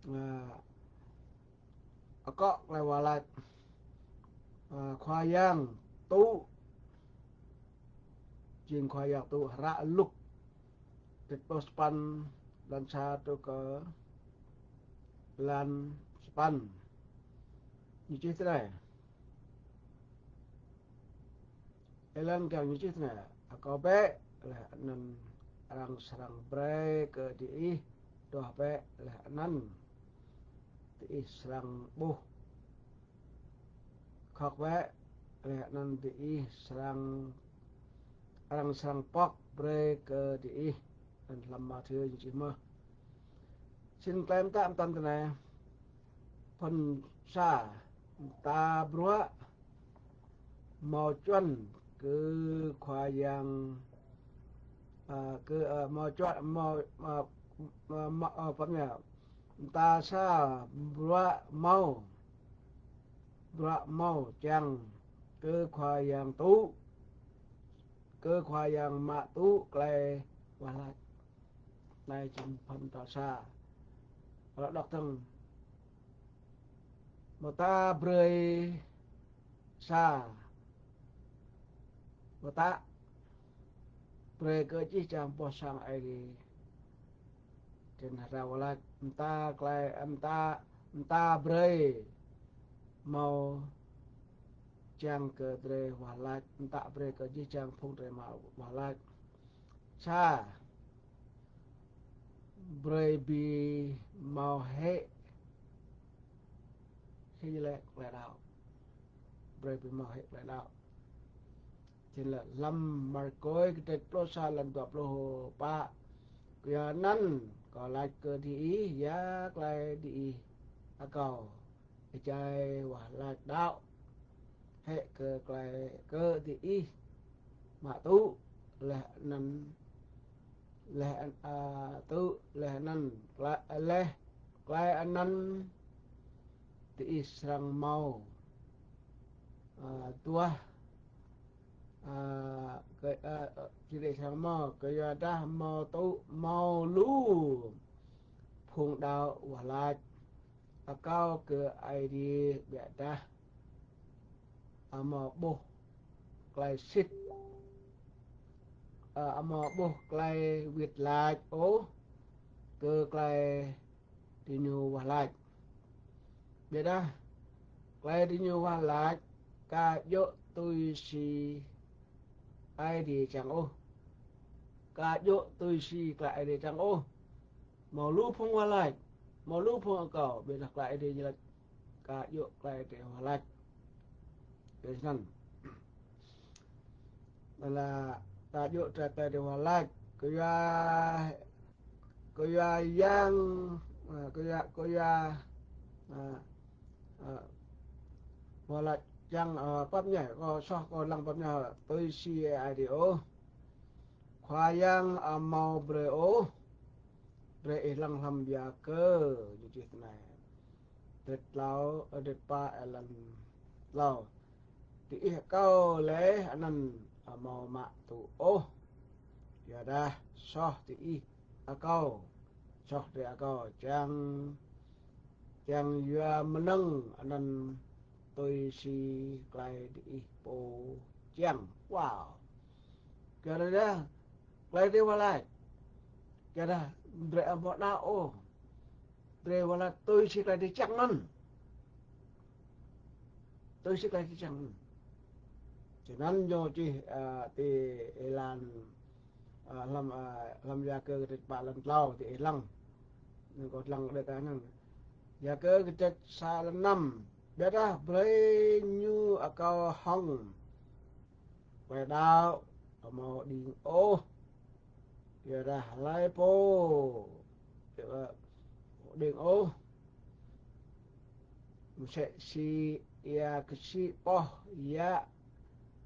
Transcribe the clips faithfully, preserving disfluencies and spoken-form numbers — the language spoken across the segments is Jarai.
Ơ, akŏ tơlơi wah lač. Ơ, Khua Yang tŭ. Jing Khua Yang tŭ hră Luk. Kơtĭt pluh sapăn, blan sa truh kơ blan sapăn. Ñu čih tui anai. Êlan kiăng ñu čih tui anai: Akâo bĕ, laih anŭn arăng srăng brơi kơ diih. Duah bĕ, laih anŭn diih srăng ƀuh. Khŏk bĕ, laih anŭn diih srăng, arăng srăng pŏk brơi kơ diih. Anŭn hlăm Mathiơ ñu čih mơh. Sĭt tơlơi mơtă mơtam tui anai. Phŭn sa, mơta bruă hmâo čuăn kơ Khua Yang, ơ, kơ, ơ, hmâo čuăn, hmâo, ơ, ơ, hmâo, ơ, pơmia. Mơta sa, bruă hmâo, bruă hmâo čang kơ Khua Yang tŭ, kơ Khua Yang mă tŭ tơlơi wah lač. Anai jing phŭn tal sa. Ră đŏk tơ̆ng. Mơta brơi sa. Mơta brơi kơ jih jang boh sang Aê Diê. Čang hră wah lač, mơta tơlơi, mơta, mơta brơi hmâo čang kơ drơi wah lač, mơta brơi kơ jih jang phung drơi mă wah lač. Sa, brơi ƀing hmâo hĕ, hĕ lĕ tơlơi đaŏ. Brơi ƀing hmâo hĕ tơlơi đaŏ. Čang lĕ hlăm Markôs kơtĭt pluh sa, êlan dua pluh pă. Kyuanăn kâo lač kơ diih, ya tơlơi diih akâo, êjai wah lač đaŏ hĕ kơ tơlơi kơ diih mă tŭ, laih anŭn, laih an-, a, tŭ, laih anŭn, tơlơi, laih tơlơi anŭn diih srăng hmâo, a, duah, a, kơ, a, diih srăng hmâo, kyuadah hmâo tŭ, hmâo lu phung đaŏ wah lač akâo kơ Aê Diê ƀiădah amâo ƀuh tơlơi sĭt, ơ, amâo ƀuh tơlơi wĭt lač ôh kơ tơlơi diñu wah lač. Ƀiădah tơlơi diñu wah lač ka djơ̆ tui si Aê Diê čang ôh. Ka djơ̆ tui si tơlơi Aê Diê čang ôh. Hmâo lu phung wah lač, hmâo lu phung akâo, ƀiădah tơlơi Aê Diê ñu lač ka djơ̆ tơlơi drơi wah lač. Kơ snăn. Anŭn lĕ ka djơ̆ tơlơi drơi wah lač. Kyua, kyua Yang, a, kyua, kyua, a, a, wah lač čang, a, pap ñai, kâo soh kâo lăng pap ñai, tui si Aê Diê ôh. Khua Yang amâo brơi ôh. Brơi ih lăng hlăm Yakơ, ñu čih tui anai. Kơtĭt tlâo, ơ, kơtĭt pă, êlan tlâo. Diih akâo laih anŭn amâo mă tŭ ôh. Kyuadah soh diih akâo, soh drơi akâo, čang, čang yua mơnơ̆ng anŭn tui si tơlơi diih pô čiăng. Wow. Kyuadah tơlơi drơi wah lač, kyuadah drơi amâo đaŏ ôh. Drơi wah lač tui si tơlơi drơi čiăng anŭn. Tui si tơlơi drơi čiăng anŭn. Čang anŭn ñu čih, a, ti êlan, a, hlăm, a, hlăm Yakơ kơtĭt pă, êlan tlâo ti ih lăng. Anŭn kâo lăng đơi kơ anŭn. Yakơ kơtĭt sa, êlan năm. Ƀiădah brơi ñu akâo hŏng tơlơi đaŏ amâo đing ôh. Kyuadah hlơi pô, ơ, đing ôh, msĕ si ia kơsĭ poh yă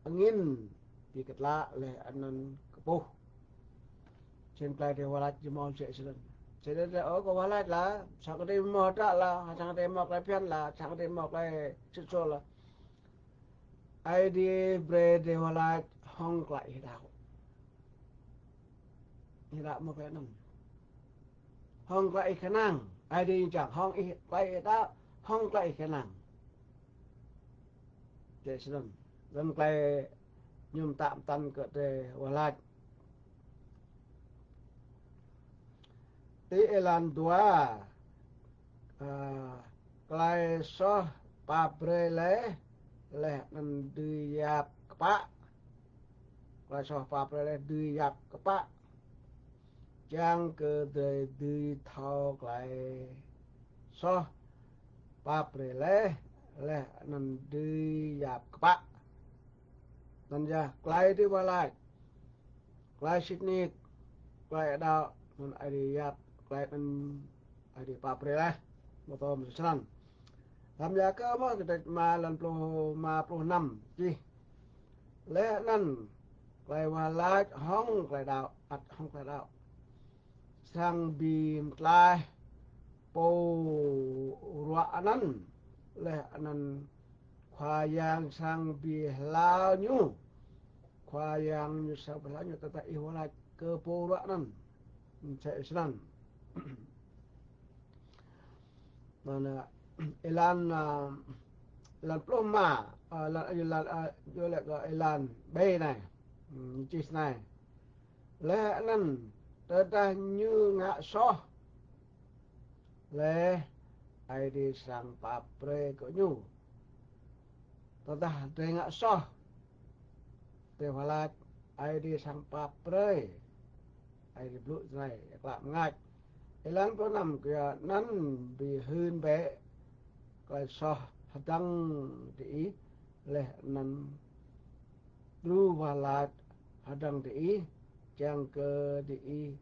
angĭn bi kơtlă laih anŭn kơpuh. Čang tơlơi drơi wah lač či hmâo msĕ snăn. Čang drơi, ơ, kâo wah lač lah, sang drơi hmâo hdră lah, sang drơi hmâo tơlơi phiăn lah, sang drơi hmâo tơlơi sĭt suôr lah. Aê Diê brơi drơi wah lač hŏng tơlơi ih đaŏ. Ih đaŏ mơ̆ tơlơi anŭn? Hŏng tơlơi ih kơnang. Aê Diê čang hŏng ih, tơlơi ih đaŏ, hŏng tơlơi ih kơnang. Čih snăn. Lăn tơlơi ñu mtă mtăn kơ drei wah lač. Ti êlan dua, a, tơlơi soh pap brơi laih, laih anăn dưi yap kpă. Tơlơi soh pap brơi laih dưi yap kpă. Čang kơ drei dưi thâo tơlơi soh pap brơi laih, laih anăn dưi yap kpă. Anăn yơh tơlơi drei wah lač. Tơlơi sĭt nik, tơlơi đaŏ, anăn Aê Diê yap, tơlơi anăn Aê Diê pap brơi laih. Mơ̆ tơm snăn. Hlăm Yakơ mơ̆ kdrêč rơma lăn pluh, rơma pluh năm čih. Laih anăn tơlơi wah lač hŏng tơlơi đaŏ, ăt hŏng tơlơi đaŏ. Srăng bi mtlaih pô ruă anăn, laih anăn Khua Yang srăng bi hlao ñu. Khua Yang ñu srăng bi hlao ñu tơdah ih wah lač kơ pô ruă anăn. Msĕ snăn. Anăn, a, êlan, a, êlan pluh rơma, a, êlan, êlan, a, ñu laĭ kơ êlan B anei. Hmm, čih snei. Laih anăn tơdah ñu ngă soh, laih Aê Diê srăng pap brơi kơ ñu. Tơdah drei ngă soh, drei wah lač, Aê Diê srăng pap brơi. Aê Diê blŭ snei, klă mngač. Êlan pluh năm, kyuanăn bi hưn bĕ tơlơi soh hơdăng diih, laih anăn đru wah lač hơdăng diih, čang kơ diih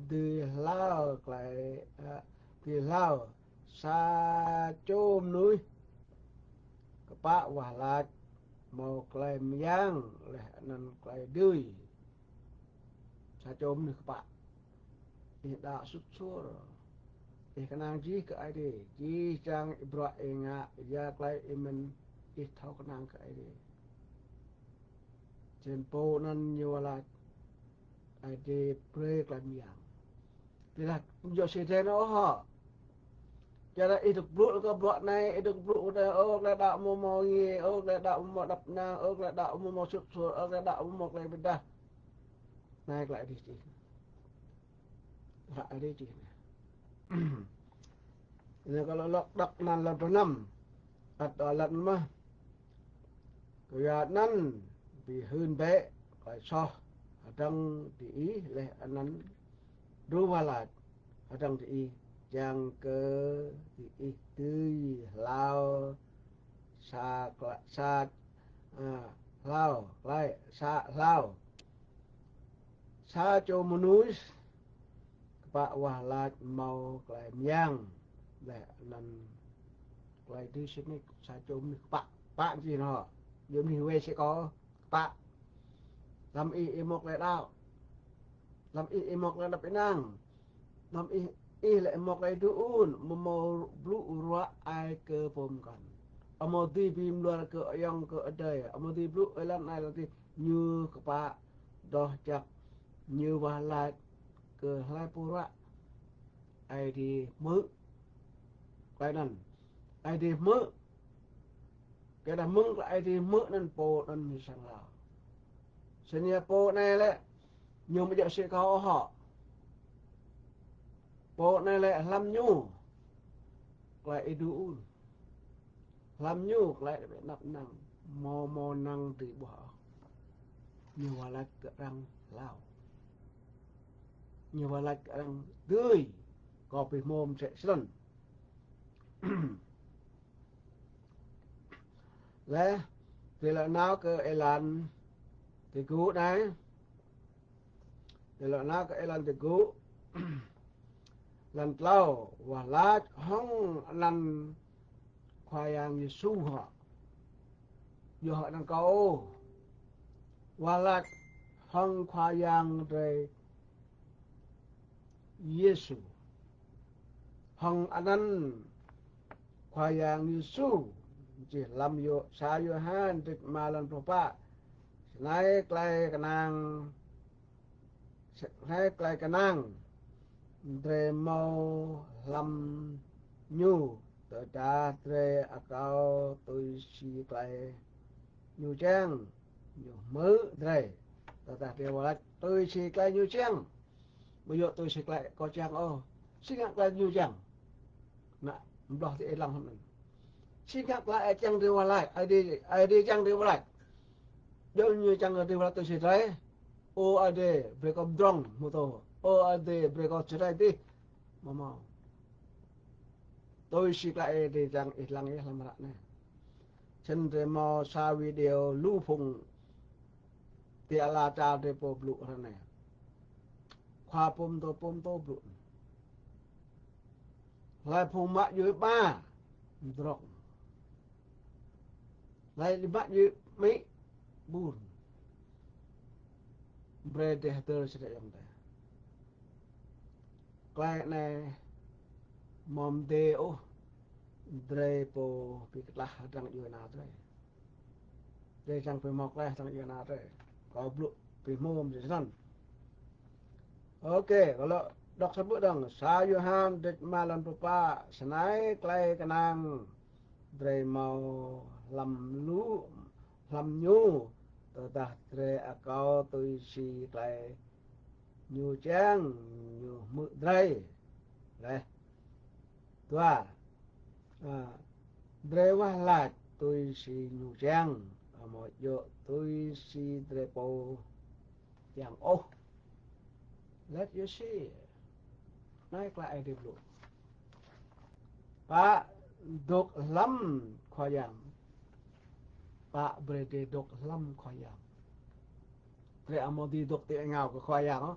dưi hlao tơlơi, a, dưi hlao sa čô mơnuih kpă wah lač mâo tơlơi mơyang laih anăn tơlơi dưi. Sa čô mơnuih kpă. Ih đaŏ sŭt suôr. Ih kơnang jih kơ Aê Diê. Jih jang bruă ih ngă, ya tơlơi ih mĭn, ih thâo kơnang kơ Aê Diê. Čen pô anăn ñu wah lač Aê Diê brơi tơlơi mơyang. Tơdah yua si drei anăn ôh hŏ. Čơdah ih dôk blŭ kơ bruă anei, ih dôk blŭ kơ anei, ơ, tơlơi đaŏ amâo mâo ngiê, ơ, tơlơi đaŏ amâo mâo đăp năng, ơ, tơlơi đaŏ amâo mâo sŭt suôr, ơ, tơlơi đaŏ amâo mâo tơlơi bi êdah. Anei tơlơi Aê Diê čih. Tơlơi Aê Diê čih anei. Anei kơ lŏ lŏk đŏk anăn lăn pluh năm. Ăt dŏ lăn mơh. Kyuanăn bi hưn bĕ tơlơi soh hơdăng diih laih anăn đru wah lač hơdăng diih, čang kơ diih dưi hlao sa kla-, sa, a, hlao, tơlơi, sa hlao. Sa čô mơnuih kpă wah lač mâo tơlơi mơyang, laih anăn tơlơi dưi sĭt nik, sa čô mơnuih kpă, kpă jing hŏ, yua mơnuih wai sĭt kơ kpă. Hlăm ih, ih mâo tơlơi đaŏ. Hlăm ih, ih mâo tơlơi đăp ênang. Hlăm ih, ih lĕ mâo tơlơi dŭ ŭn, amâo mâo blŭ ruă ai kơ pô mkăn. Amâo dưi bi mluar kơ ayŏng kơ adơi, amâo dưi blŭ êlan anei êlan adih, ñu kpă, doh jăk, ñu wah lač kơ hlei pô ruă. Aê Diê hmư̆. Tơlơi anăn. Aê Diê hmư̆. Tơdah mơ̆ng tơlơi Aê Diê hmư̆ anăn pô anăn ñu srăng hlao. Snăn yơh pô anei lĕ, ñu amâo djŏ sĭt kơ ôh hŏ. Pô anei lĕ hlăm ñu tơlơi ih dŭ ŭn. Hlăm ñu tơlơi ih đăp năng, amâo mâo năng dưi ƀuah ôh. Ñu wah lač kơ arăng hlao. Ñu wah lač kơ arăng dưi. Kâo bi hmô msĕ snăn. Laih, drei lŏ nao kơ êlan tơgŭ anei. Drei lŏ nao kơ êlan tơgŭ. Êlan tlâo, wah lač hŏng anăn Khua Yang Yêsu hŏ. Yua hŏ anăn kâo. Wah lač hŏng Khua Yang drei Yêsu. Hŏng anăn Khua Yang Yêsu, čih hlăm Yô-, sa Yôhan kdrêč rơma êlan pluh pă. Snei tơlơi kơnang, snei tơlơi kơnang Drei hmâo hlăm Ñu, tơdah drei akâo tui si klei Ñu čiăng, Ñu hmư̆ drei. Tơdah drei wah lač tui si klei Ñu čiăng, ƀu djơ̆ tui si klei kâo čiăng ôh. Si ngă klei Ñu čiăng. Ană, bloh ti ih lăng hơnăn. Si ngă klei Ơi čiăng drei wah lač, Ơi Adai, Ơi Adai čiăng drei wah lač. Djơ̆ Ñu čiăng drei wah lač tui si drei. Ơ Ơi Adai, brei kâo pơdrŏng hmâo tô. Ơ Ơi Adai, brei kâo čơđai dih. Hmâo hmâo. Tui si klei Ơi Adai čiăng ih lăng yơh hlăm hră anai. Snăn drei hmâo sa video lu phung ti ala čar drei pô blŭ hră anai. Khua pô mtô pô mtô blŭ. Hlei phung mă djuê ƀă, mdrŏng. Hlei mă djuê amĭ, ƀun. Brei drei hdơr sĭt ayŏng adơi. Klei anai amâo mdê ôh drei pô bi kơtlah hơdrăng djuê ana drei. Drei čiăng bi hmâo klei hơdrăng djuê ana drei. Kâo blŭ bi hmô msĕ snăn. Ôkê, kâo lŏ dŏk sa blư̆ dơ̆ng. Sa Yôhan dêč rơma lăn pluh pă, snei klei kơnang drei hmâo hlăm lu, hlăm Ñu, tơdah drei akâo tui si klei Ñu čiăng, Ñu hmư̆ drei. Leh. Dua. A, drei wah lač tui si Ñu čiăng, amâo djơ̆ tui si drei pô čiăng ôh. Let you see. Anai klei Ơi Adai blŭ. Pă, dôk hlăm Khua Yang. Pă, brei drei dôk hlăm Khua Yang. Drei amâo dưi dôk ti êngao kơ Khua Yang ôh.